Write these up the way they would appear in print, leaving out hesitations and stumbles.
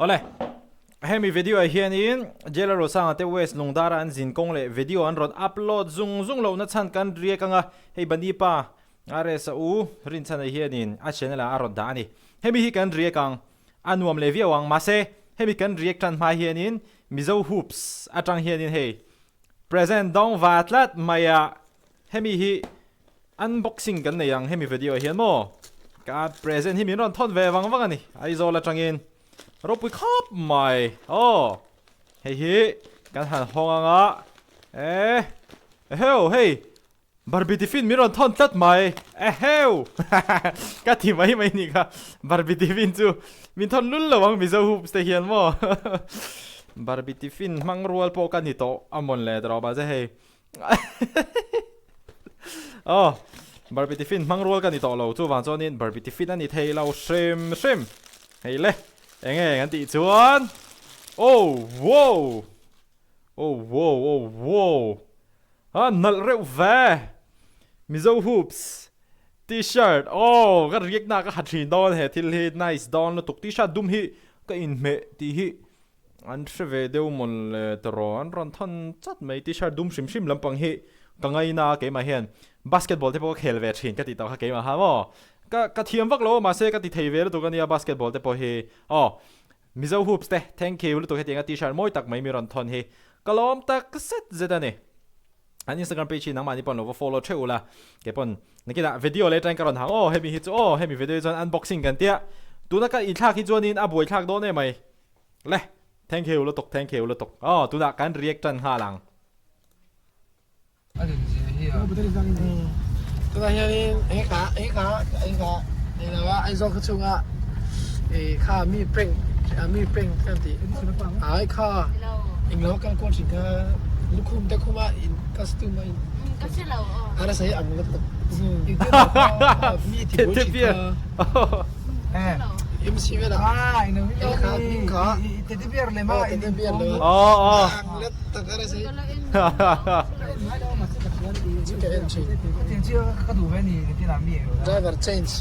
Awle, hemi video ah hianin Jailer Rosanga te West Lungdara an zin kawng leh video an rawn upload zung zung lohna chhan kan riak anga hei Bani pa RS a u Rinchhana hianin a channel ah a rawn dah a ni. Hemi hi kan riak ang, a nuam leh viau ang mahse hemi kan riak tan hma hianin Mizo Hoops atang hianin hei present dawng va tlat mai a hemi hi Unboxing kan nei ang hemi video ah hian maw ka present hi min rawn thawn ve vang vang a ni Aizawl atangin ropui khawp mai aw hei hi kan han hawng anga eh eheu hei Barbie tiffin min rawn thawn tlat mai eheu ka ti mai mai ni kha Barbie tiffin chu min thawn lul lo ang Mizo hoops te hian maw Barbie tiffin hmang rual pawh ka ni tawh a mawn le tawh mahse hei Aw, Barbie tiffin hmang rual ka ni tawh lo, chuvang chuanin Barbie tiffin a ni thei lo hrim hrim. Hei le, eng nge kan tih chuan Oh, wow! Oh, wow, oh, wow! A nalh reuh ve! Mizo hoops T-shirt, aw ka riak na ka ha thin dawn he thil hi nice dawn lutuk T-shirt dum hi ka inhmeh tih hi An hre ve deuh mawn le tawraw an rawn thawn chat mai t-shirt dum hrim hrim lampang hi ka ngaina a keimah hian basketball te pawh ka khel ve thin ka tih tawh kha keimah ha maw ka ka thiam vak lo a mahse ka ti thei ve lutuk ania basketball te pawh hi aw Mizo hoops te thank you lutuk hetianga t-shirt mawi tak mai mi rawn thawn hi ka lawm tak zet zet a ni an Instagram page hi nangmahni pawh an lo va follow theuh ula kei pawn nakinah video leh atangin ka rawn hang aw hemi hi chu aw hemi video hi chuan unboxing kan tia tuna ka inthlak hi chuanin a buaithlak dawn em mai. Le, thank you lutuk, thank you lutuk. Aw, tunah kan react tan nghal ang. A rin zia hi a. Tunah hianin eng ka eng ka eng ka ni lo a Aizawl khaw chhunga i kha mi prank mi prank kan tih ai kha eng lo kal kual thin kha lukhum te khuma in costume a in ka hre lo aw a nasa hi ang lutuk youtuber kha mi ti bul thin kha. MC vela Ah, ino eng kha hming kha teddy bear lem a aw teddy bear lem Aw aw. ang let tak a rasa chu ka en thin Tiang chu ka duh ve ni tin ah mi driver change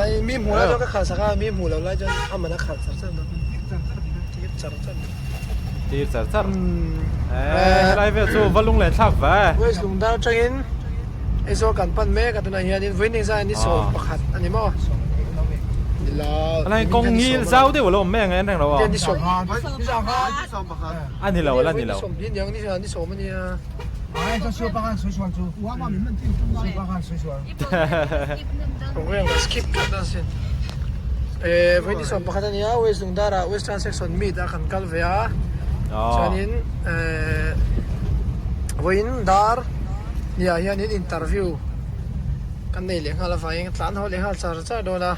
ai mi hmuh lai chuan ka khalh sak a mi hmuh loh lai chuan aman a khalh char char dawn tir char char Tir char char. Eh, helai vel chu va lunglen thlak ve. West Lungdar atangin Aizawl kan pan mek a tunah hianin vawiin zan ni 11 a ni maw? Ni lo. Helai kawng ngil zau deuh a lo awm mai ang en reng lo a. Ni sawm. A ni lo la ni lo. Ni niang ni ni sawm a nia. Ai chuan sual pakhan sawi sual chu. Sual pakhan sawi sual. Program ka skip tlat a sin. Eh vawiin ni 11 a nia West Lungdar ah Western Section meet a kan kal ve a. Chuanin eh vawiin dar Nia hianin interview kan nei leh nghal avangin ka tlan haw leh nghal char char dawn a.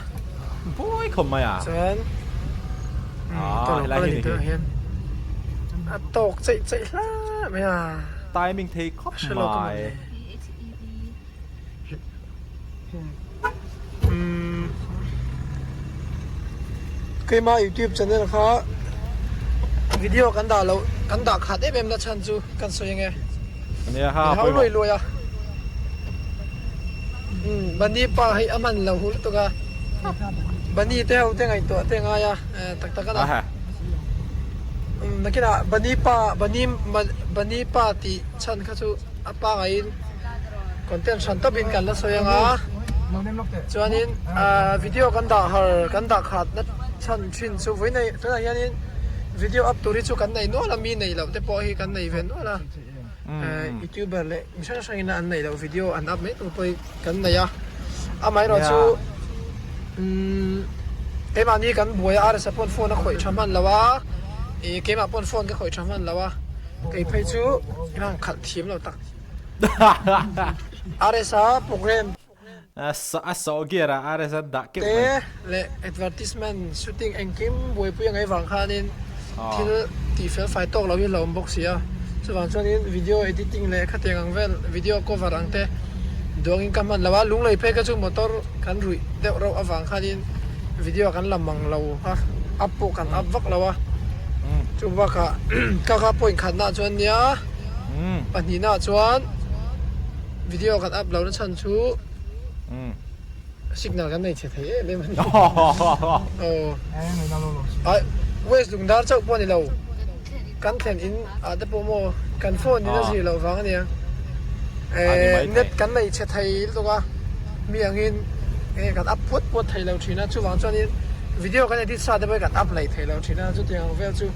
Buai khawp mai a. Chuan ah helai hi ni hian a tawk cheih cheih hla mai a. Timing thei khawp mai. Keima youtube channel kha video kan dah loh kan dah khat em em na chhan chu kan sawi ange. Nia ha hau luai luai a. Bani pa hei a hman lo hu lutuk a. Bani te ho te ngaihtuah te ngai a tak tak a na. Nakinah bani pa bani bani pa tih chhan kha chu a pangaiin content hran tawpin kan la sawi ang a chuanin ahh video kan dah har kan dah khat na chhan thin chu vawi nei tunah hianin video up tur hi chu kan nei nual a mi nei loh te pawh hi kan nei ve nual a ehh youtuber leh mi hrang hrangin an neih loh video an up mai tur pawh hi kan nei a amaherawhchu umm keimahni kan buai a rsa pawn phone a khawih tha hman lo a ih keimah pawn phone ka khawih tha hman lo a. Kei phei chu hang khalh thiam lo tak. RSA program. A sawh gear a RSA dah keuh mai. Te leh advertisement shooting engkim buaipui a ngaih vang khanin thil tih fel fai tawk lo hi hlauhawm bawk si a. Chuvang chuanin video editing leh khatiang ang vel video cover ang te duangin ka hman lo a. Lunglei phei kha chu motor kan ruih deuh reuh avang khanin video kan la mang lo a, up pawh kan up vak lo a. Chu bakah ka kha point khatna chuan nia pahnihna chuan video kan up lo na chhan chu. signal kan nei chhe thei em em a ni. Aw. Ai West Lungdar chauh pawh a ni lo. Kan thlen in ah te pawh maw kan phone in a zir loh vang a nia. Eh net kan nei chhe thei lutuk a, mi angin enge kan up puat puat thei lo thin a, chuvang chuanin video kan edit sa te pawh hi kan up lei thei lo thin a, chutiang ang vel chu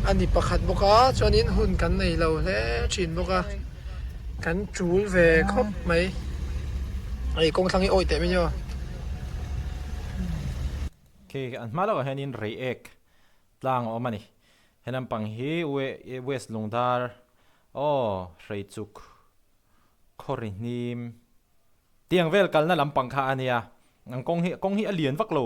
a ni pakhat bawk a, chuanin hun kan nei lo hle thin bawk a. Kan tul ve khawp mai. Hei kawng thlang hi awih teh mai nia. Khi an hma lawkah hianin Reiek tlang a awm a ni. He lampang hi West Lungdar aw Hreichuk Khawrihnim tiang vel kalna lampang kha a nia. An kawng hi kawng hi a lian vak lo.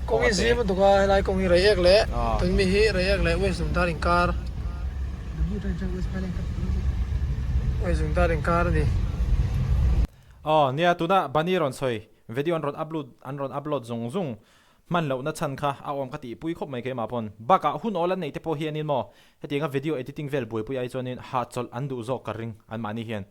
Kawng hi zim lutuk a, helai kawng hi Reiek leh tun mi hi Reiek leh West Lungdar inkar West Lungdar inkar a ni. Aw nia tuna Bunny rawn sawi video an rawn upload an rawn upload zung zung hman lohna chhan kha a awm ka tihpui khawp mai keimah pawn. Bakah hun awl an neih te pawh hianin maw hetianga video editing vel buaipui ai chuanin hahchawlh an duh zawk ka ring anmahni hian.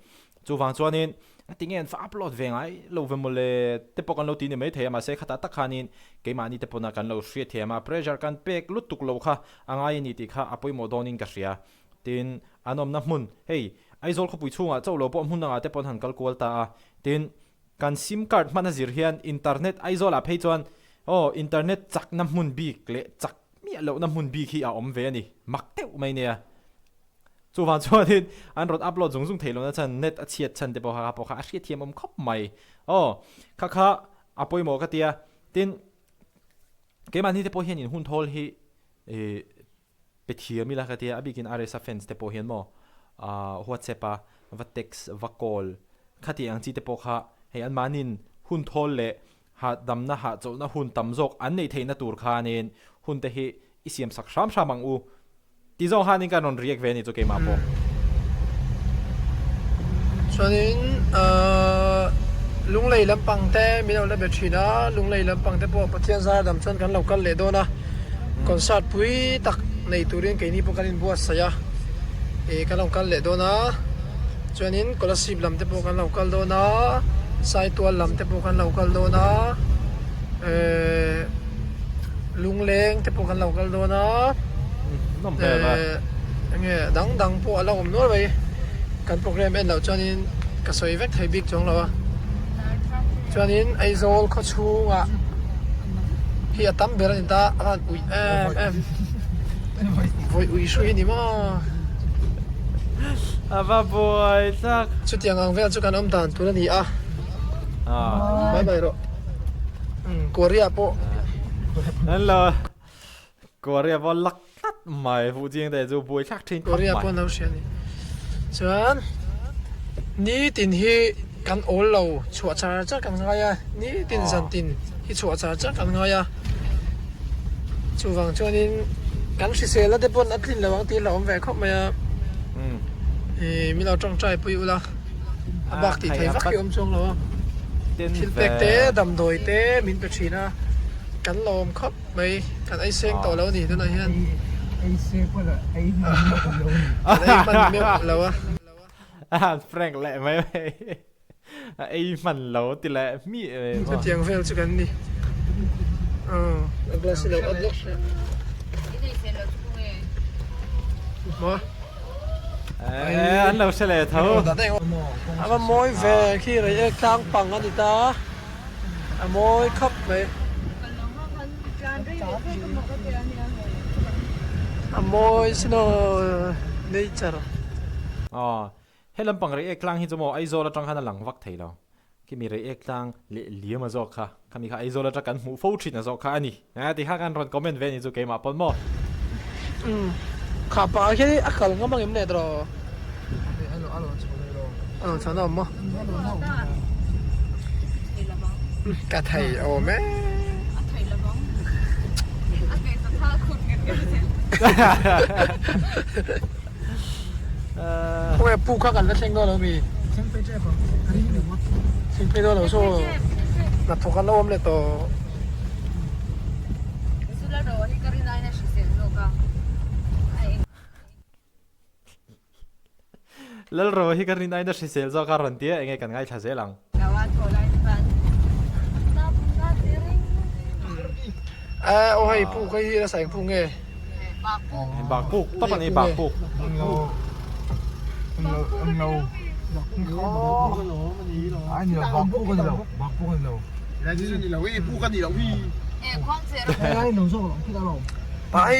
Chuvang chuanin tinge an fa upload ve ngai lo ve mawle te pawh kan lo ti ni mai thei a, mahse khatah tak khanin keimahni te pawna kan lo hriat thiam a, pressure kan pek lutuk lo kha a ngai a ni tih kha a pawimawh dawnin ka hria. Tin, an awmna hmun, hei Aizawl khawpui chhungah chauh lo pawh hmun dangah te pawh an han kal kual ta a, tin, kan sim card hman a zir hian internet Aizawlah phei chuan aw internet chakna hmun bik leh chak miah lohna hmun bik hi a awm ve a ni, mak deuh mai nia. Chuvang chuanin an rawn upload zung zung theih lohna chhan net a chhiat chhan te pawh kha pawh kha a hriatthiam awm khawp mai. Aw, kha kha a pawimawh ka tia. Tin, keimahni te pawh hian in hun thawl hi ih pe thiam ila ka tia, a bikin RSA fans te pawh hian maw ah WhatsApp a va text va call khati ang chi te pawh kha hei anmahniin hun thawl leh hahdamna hahchawlhna hun tam zawk an neih theihna tur khanin hun te hi i siam sak hram hram ang u. Ti zawng khanin kan rawn react ve a ni chu keimah pawh. Chuanin Lunglei lampang te min lo la be thin a, Lunglei lampang te pawh Pathian zar dam chuan kan lo kal leh dawn a, concert pui tak nei turin keini pawh kan inbuatsaih a, ih kan lo kal leh dawn a, chuanin Kolasib lam te pawh kan lo kal dawn a, Saitual lam te pawh kan lo kal dawn a, ehh. Lungleng te pawh kan lo kal dawn a, enge dang dang pawh a la awm nual mai, kan program en loh chuanin ka sawi vek thei bik chuang lo a, chuanin Aizawl khaw chhungah hi a tam ber a ni ta, a han uih em em, vawi ui hrui a ni maw. A va buai thlak. Chutiang ang vel chu kan awm dan tur a ni a, mai mai rawh. Korea pawh. Hello. Korea pawh lak tlat mai fuh chiang te chu buai thlak thin khawp mai. Korea pawh an lo hria ni. Chuan nitin hi kan awl lo chhuah char char kan ngai a, nitin zantin hi chhuah char char kan ngai a. Chuvang chuanin kan hriselna te pawn a tlin lo ang tih a hlauhawm ve khawp mai a. Ih min lo tawngtai pui ula. A bak tih thei vak hi awm chuang lo a, thil pek te damdawi te min pe thin a, kan lawm khawp mai, kan ei seng tawh lo a ni tunah hian. Kan ei hman meuh lo a. A frank leh mai mai, a ei hman lo ti leh hmiah mai maw. Chutiang vel chu kan ni. A glass hi lo awt lawk. Maw. An lo hre leh tho. A va mawi ve khi rei ek tlang pang a ni ta a mawi khawp mai. A mawi sin aw nature. Aw he lampang rei ek tlang hi chu maw Aizawl atang khan a lang vak thei lo. Khimi rei ek tlang leh liam a zawk kha khami kha Aizawl atang kan hmuh fo thin a zawk kha a ni. A ti kha kan rawn comment ve a ni chu keimah pawn maw. Umm kha pa hian a kal ngam ang em le tawh a rawn chho na awm maw ka thei awm e. Khawnge pu kha kan la thleng dawn lo mi? Thleng phei dawn lo saw hnathawk an lo awm leh tawh. Lalro hi ka rin aiin a hrisel zawk a rawn ti a, enge kan ngaithla zel ang. Aw hei puk hei hi nasa eng puk nge? Bak puk tawp a ni bak puk.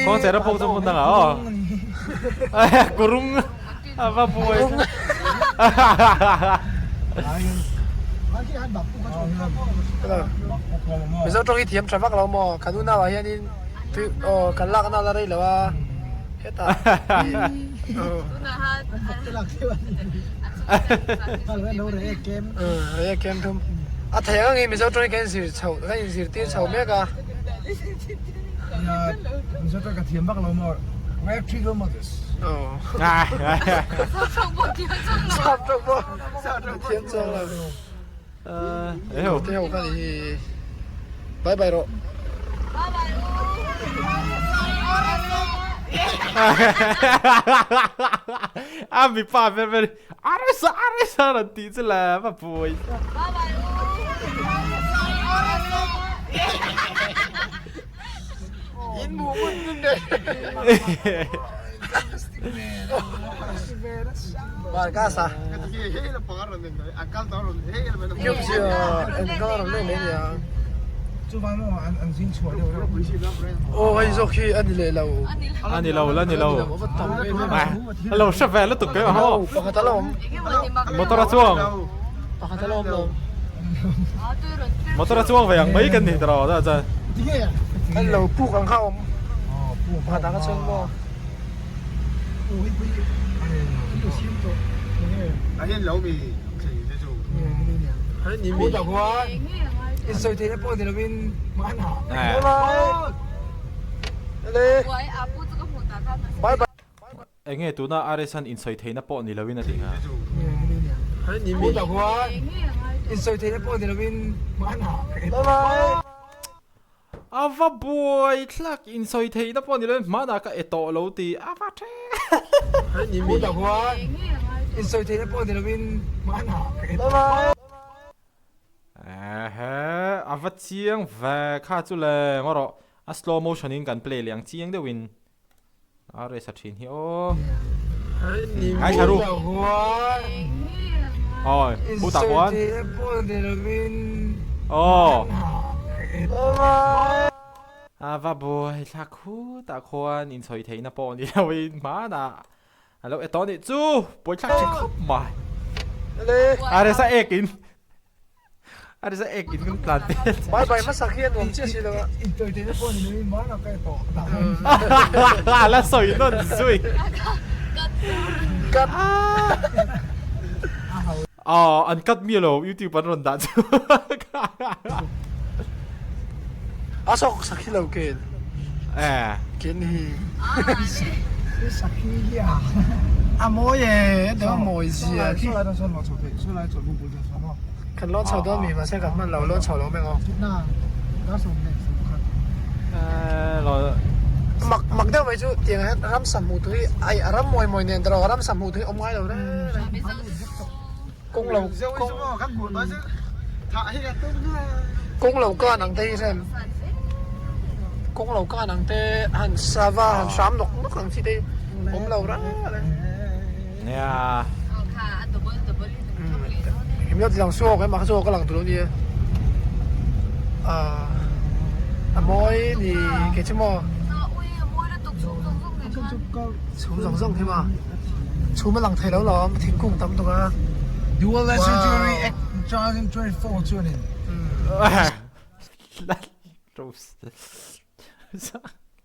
Khuangchera puk chu hmun dangah aw. Kurung a va buai. Mizo tawng hi thiam tha vak lo maw? Kan unau ah hianin tui aw kan lak na la rei lo a hetah rei a kem thum a thei ang angin Mizo tawng hi kan inzir chho kan inzirtir chho mek a. Mizo tawng ka thiam vak lo maw? Sap tawng pawh thiam chuang lo. Te ho kha ni hi. Bye bye rawh. A mipa ber ber aresa aresa rawn tih chu la va buai. In mu ngun ngun deuh. Marcus a. Aw hei zawk hi a ni leh lo. A ni lo la ni lo. A lo hre ve lutuk ke ho. Pakhat a la awm. Motor a chuang. Pakhat a la awm lo. Motor a chuang ve ang mai kan ni tawh ta chuan. An lo puk ang kha awm. Pakhat ang a chuang maw. Enge tuna RS-an insawi theihna pawh ni loin a tih kha? A va buai thlak insawi theihna pawh ni loin hmanah ka e tawh lo tih a va the. Ehe a va chiang ve kha chu le ngaw rawh a slow motion in kan play leh ang chiang deuhin. A resa thin hi aw. Ngaithla ru. Oi, pu tak huan. Aw. A va buai thla khu tak huan insawi theihna pawh ni lo in hmanah a lo e tawh nih chu buai thlak thin khawp mai. A resa ek in. A ri zah ek in kan tlan te. Bai bai hmasak hi a nuam chiah si lo a. Intoite te pawh ni loin mahna ka e tawh. La sawi nawn zui. Cut. Aw an cut mi lo youtube an rawn dah chu. A sawk sakhi lo ken. Eh. Ken hi. Sakhi hi a. A mawi e, a mawi zia khi. Kan lawn chho dawn mi mahse kan hman lo lawn chho lo meng aw. Mak mak deuh mai chu tiang hian ramsa hmuh tur hi ai a ram mawi mawi nen tawh ramsa hmuh tur hi awm ngai lo reng reng. Kawng lo kawng kawng lo kan ang te hi hrem kawng lo kan ang te han sava han hram nawk nawk ang chi te hi awm lo reng reng. Nia. Hemi lo ti lang suak em a kha chu ka lang tur lo nia. A mawi ni kei chu maw. Chhum zawng zawng hi maw. Chhum a lang thei lo lawm thingkung tam tuk a. Dual Legendary Act 2024 chuanin.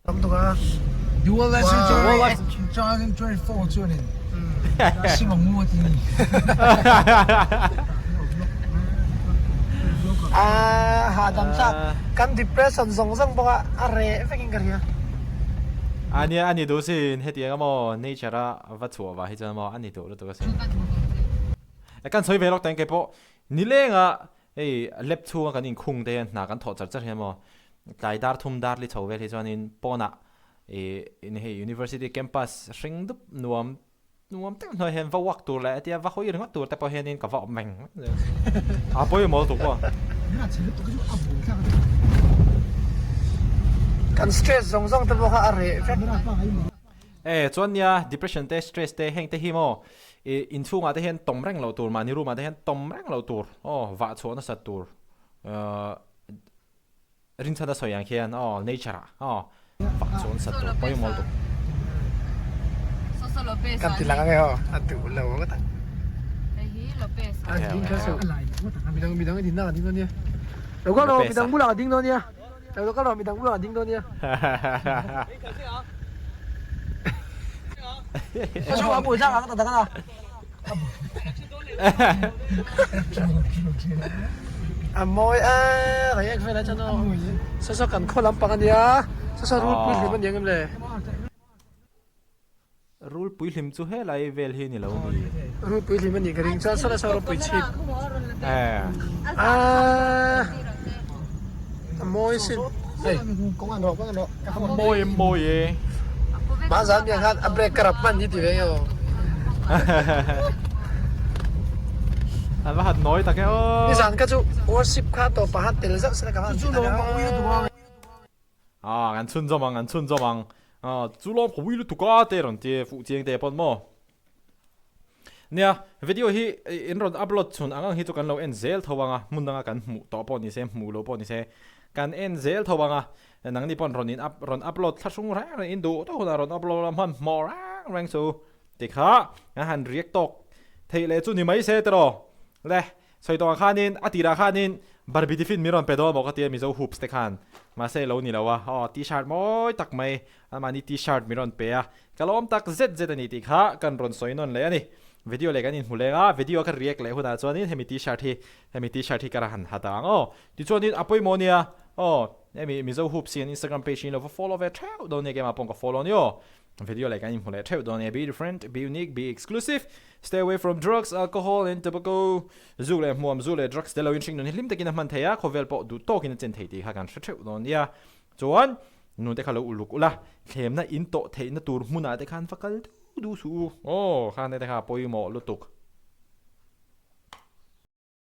Tam tuk a. Dual Legendary Act 2024 chuanin sim ang mu a ti ni. A hahdam thlak. Kan depression zawng zawng bawk a, a reh vekin ka hria. A nia a ni duh sin hetiang emaw nature a va chhuah vah hi chuan emaw a ni duh lutuk asin. Kan sawi ve lawk teng keipawh nilenga Hei lab chhunga kan inkhung te hian hna kan thawh char char hian maw tlai dar thum dar li chho vel hi chuanin pawnah ih in hei university campus hring dup nuam nuam tak hnuai hian va walk tur leh hetia va hawi ringawt tur te pawh hianin ka va awm veng veng zel a pawimawh lutuk pawh. Kan stress zawng zawng te pawh kha a reh vek. E chuan nia depression te stress te heng te hi maw i inchhungah te hian tawm reng loh tur mahni room ah te hian tawm reng loh tur aw vah chhuah nasat tur ahh rinchhan a sawi ang khian aw nature ah aw vah chhuah nasat tur pawimawh lutuk. Kan ti lang ange aw a duh lo ngawt ang. A ding kha suh midang midang a dinna a ding dawn nia lo kal rawh midang bulah a ding dawn nia. Lo kal rawh midang bulah a ding dawn nia. A mawi a rei ek vel a chuan aw saw saw kan khaw lampang a nia saw saw rulpui hlim a ni ang em le. Rulpui hlim chu helai vel hi ni lo mi. Rulpui hlim a nih ka ring chuan saw saw ropui chhip. A mawi sin. Hei kawng an rawh kawng an rawh. A mawi a mawi e. Mahzan miang khan a brake ka rap hman hi ti ve nge aw. An va han nawi tak e aw. Nizan kha chu worship kha tawpah khan tel zauh sela ka van ti tak e. Aw an chhunzawm ang an chhunzawm ang. Aw chu lawm ka ui lutuk a te rawn ti fuh chiang te pawn maw. Nia video hi in rawn upload chhun ang ang hi chu kan lo en zel tho ang a hmun danga kan hmuh tawh pawh ni se hmuh loh pawh ni se kan en zel tho ang a nangni pawn rawn in up rawn upload thla hrung reng reng in duh tawk hunah rawn upload a hmanhmawh reng reng chu tikha kan han react tawk theih leh chu ni mai se tiraw le. Sawi tawh ang khanin, a tirah khanin Barbie tiffin min rawn pe dawn maw ka tia Mizo hoops te khan. Mahse lo ni lo a, aw t-shirt mawi tak mai, anmahni t-shirt min rawn pe a, ka lawm tak zet zet a ni tih kha kan rawn sawi nawn leh a ni. Video leh kan inhmu leng a, video ka react leh hunah chuanin hemi t-shirt hi, hemi t-shirt hi ka ra han ha ta ang aw. Tichuanin a pawimawh nia, aw hemi Mizo hoops hi an Instagram page hi in lo va follow ve theuh dawn nia, keimah pawh ka follow a ni aw. Video leh kan inhmu leh theuh dawn nia, be different, be unique, be exclusive. Stay away from drugs, alcohol and tobacco. Zu leh hmuam, zu leh drugs te lo in hring nun hi hlim takin a hman thei a, khawvel pawh duh tawkin a chen thei tih kha kan hre theuh dawn nia. Chuan, nun te kha lo uluk ula, thlemna in tawh theihna tur hmunah te khan va kal duh duh suh u. Aw, khan te kha pawimawh lutuk.